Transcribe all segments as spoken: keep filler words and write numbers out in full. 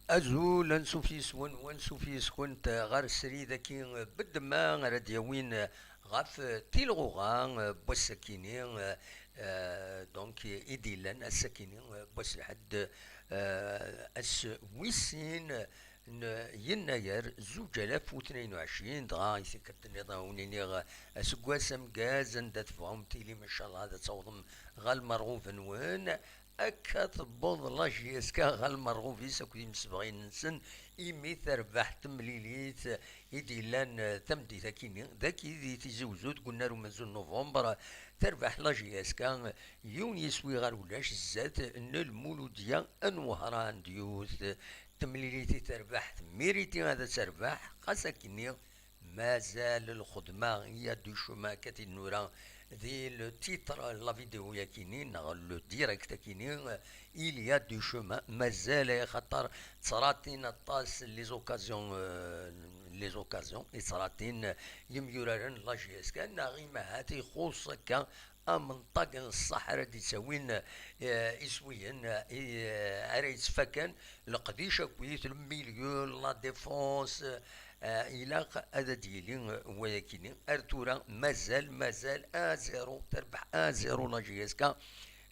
Azul, ansuf yes-wen, wansuf yes-kent ɣer srid-agi beddemma ara d-yawin ɣef tilɣuɣa n wass-akini, eh, donc, i d-yellan ass-akini, eh, wass lḥedd, eh, ass wis sin n yennayer zuǧ alaf u tnayen u ɛecrin, dɣa i tikkelt nniḍen a wen-iniɣ aseggas ameggaz, anda tebɣum tilim, ncallah ad tawḍem ɣer lmerɣub-nwen. Akka tewweḍ la J S K ɣer lmerɣub-is akked yimsebɣiyen-nsen, imi terbeḥ temlilit i d-yellan, eh, tameddit-akini, dagi di Tizi Wezzu deg unnar umenzu n novembre, terbeḥ la J S K yiwen yiswi ɣer ulac zdat n Lmuludya n Wehran d yiwet temlilit i terbeḥ, tmiriti ad terbeḥ, xas akkenni mazal lxedma, il y a du chemin, akka t-id-nura di le titre n la vidéo-yakini neɣ le direct-akini, il y a du chemin, mazal, axaṭer ttṛatin aṭas les occasions, euh, les occasions, i ttṛatin yemyuraren n la J S K, neɣ imahat ixuṣṣ akka amenṭag n ṣṣeḥ ara d-ittawin, eh, iswiyen, eh, i, eh, ara yettfakan leqdic akkit, le milieu, la défense, eh, ilaq ad d-yili, eh, wayakini. Ar tura mazal, mazal un zéro, terbeḥ un zéro la J S K,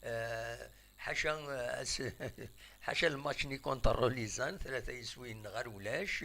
eh, ḥaca, eh, as-, ḥaca lmatch-nni contre Lausanne, tlata iswiyen ɣer ulac.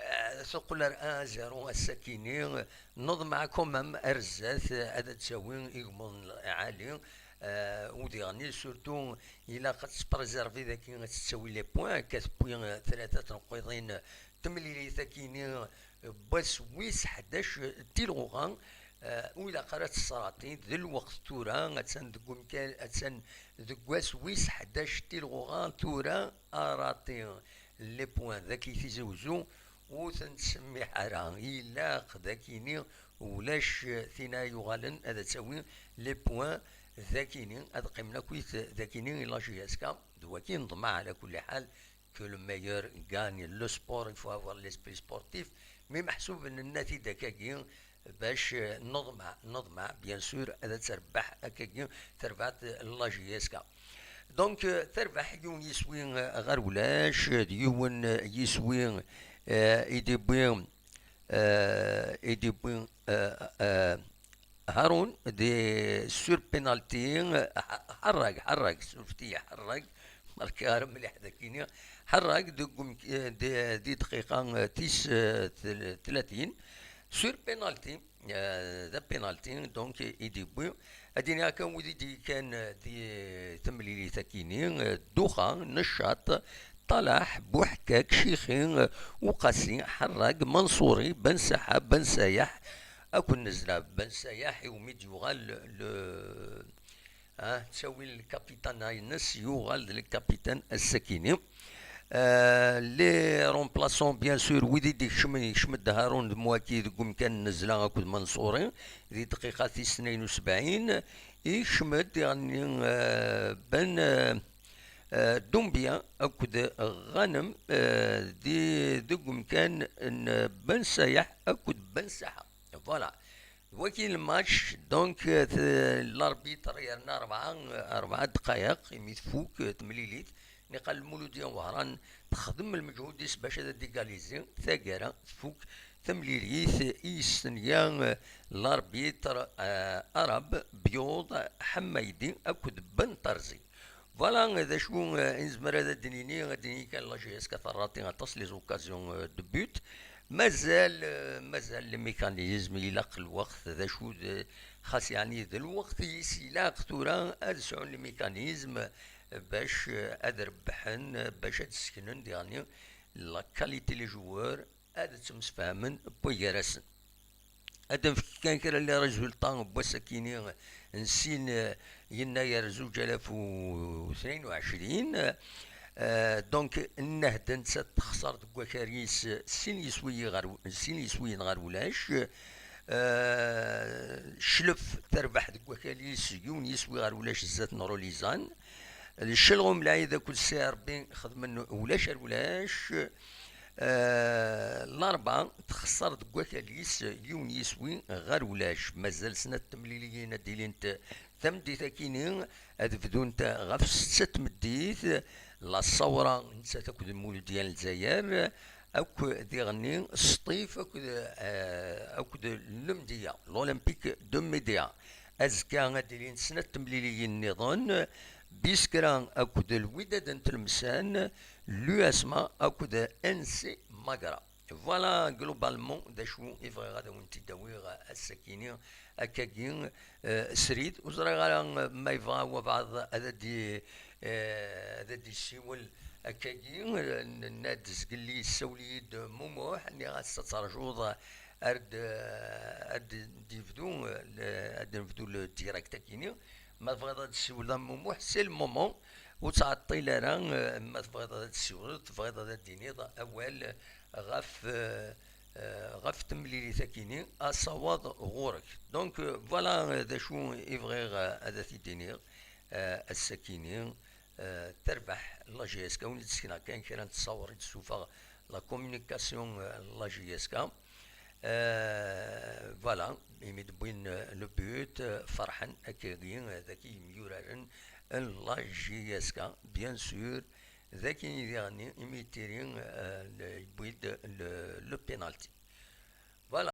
Eh, teqqel ar un zéro ass-akini, neḍmeɛ quand même ar zdat, eh, ad d-tawi igmuḍen lɛali, eh, u diɣen surtout ilaq ad tettpréservi dagi, ad tettawi les points, akka tewwi, eh, tlata tneqqiḍin temlilit-akini, eh, n wass wis ḥdac tilɣuɣa, eh, ur ilaq ara ad tesserɣ, d lweqt tura, attan deg umkan, attan deg wass wis ḥdac tilɣuɣa tura, araṭi les points dagi Tizi Wezzu, ur ten-ttsemmiḥ ara. Ilaq dagini, ulac, eh, tin ara yuɣalen ad tawi les points dagini, ad qqimen akkit dagini i la J S K, d waki neḍmeɛ ɛla kulli ḥal, que le meilleur gagne. Le sport, il faut avoir l'esprit sportif, mi meḥsub nenna-t-id akkagi, bac, eh, neḍmeɛ, neḍmeɛ, bien sûr, ad terbeḥ akkagi, terbeḥ la J S K. Donc, eh, terbeḥ yiwen yiswi, eh, ɣer ulac, d yiwen, eh, yiswi, eh, i d-iwwi, eh, i d-iwwi, eh, eh, Haroun, di, sur penalty, eh, Ḥ-, Ḥerrag, Ḥerrag, surfti Ḥerrag, ma rkiɣ ara mliḥ dagini, Ḥerrag, deg um-, eh, di, di dqiqa, eh, tis, eh, tel-, tlatin, sur penalty, eh, d penalty, donc, i d-iwwi. Ad iniɣ kan wid i d-yekkan, eh, di temlilit-akini, eh, Duxa, Neccaṭ, Ṭalaḥ, Buḥkak, Cixi, eh, Uqasi, Ḥerrag, Manṣuri, Ben Saḥa, Ben Sayaḥ, akked Nezla. Ben Sayaḥ, iwumi d-yuɣal le, ah, ttawin lkapitana-ines, yuɣal d lkapitana ass-akini. Euh, les remplaçants, bien sûr, wid i d-ikecmen, yekcem-d Haroun d Mouaki deg umkan n Nezla akked Manṣuri, di dqiqa tis tnayen u sebɛin, yekcem-d diɣenni, euh, Ben, euh, euh, Doumbia akked Ghanem, euh, di, deg umkan n Ben Sayaḥ akked Ben Saḥa. Voilà. Waki lmatch, donc, euh, t-, l'arbitre yerna rebɛa, rebɛa ddqayeq imi tfuk, euh, temlilit, niqal Lmuludya Wehran texdem lmeǧhud-is bac ad d-égaliser, taggara tfuk temlilit i yestenya, euh, l'arbitre, euh, arabe Bioḍ Ḥemmaydi akked Ben Tarzi. Voilà, d acu, eh, i nezmer ad d-nini, ad d-nini kan la J S K terraṭi aṭas les occasions, eh, de but. Mazal, eh, mazal le mécanisme, ilaq lweqt, d acu d, xas yeɛni d lweqt-is, ilaq tura ad sɛun le mécanisme bac, eh, ad rebbḥen, bac ad seknen diɣenni la qualité les joueurs, ad ttemsefhamen wway gar-asen. Ad d-nefk kan kra n les résultats n wass-akini n sin, eh, yennayer zuǧ alaf u tnayen u ɛecrin. Eh, donc, Nnehda nettat texṣer deg wakal-is sin yiswiyen ɣer, sin yiswiyen ɣer ulac. Eh, Cclef terbeḥ deg wakal-is yiwen yiswi ɣer ulac zdat n Lausanne. Cclaɣem Lɛid akked C R B xedmen ulac ar ulac. Eh, Larebɛa texṣer deg wakal-is yiwen yiswi ɣer ulac. Mazal snat temliliyin ad d-ilint tameddit-akini, ad bdunt ɣef setta tmeddit. La Sawra, nettat akked Muludya n Lezzayer, akk diɣenni Sṭif akked, eh, akked Lemdiya, l'Olympique de Médéa. Azekka ad d-ilint snat temliliyin nniḍen, Biskra akked Lwidad n Tlemsan, l'U S M A akked N C Magra. Voilà, globalement, d acu i bɣiɣ ad awen-t-id-awiɣ ass-akini, akkagi, eh, srid. Ur ẓriɣ ara, eh, ma yebɣa wabɛaḍ ad d-, eh, ad d-yessiwel akkagi, eh, nenna-d zgelli yessawel-iyi-d Mumuḥ, nniɣ-as ad terjuḍ ar d-, ar d-, d-yebdu, eh, ad nebdu le direct akini. Ma tebɣiḍ ad d-tessiwleḍ a Mumuḥ, c'est le moment. Ur ttɛeṭṭil ara, eh, ma tebɣiḍ ad d-tessiwleḍ, tebɣiḍ ad d-tiniḍ awal ɣef, eh, eh, ɣef temlilit-akini, asawaḍ ɣur-k. Donc, eh, voilà, eh, d acu i bɣiɣ, eh, ad t-id-iniɣ, eh, ass-akini. Eh, terbeḥ la J S K, win i d-sekneɣ kan kra n ttṣawer i d-tessufeɣ la communication, eh, la J S K. Eh, voilà, imi d-wwin, eh, le but, eh, ferḥen akkagi, eh, d aki yemyuraren n la J S K, bien sûr, d akin i diɣen imi tiri, eh, le, yewwi-d le, le penalty. Voilà.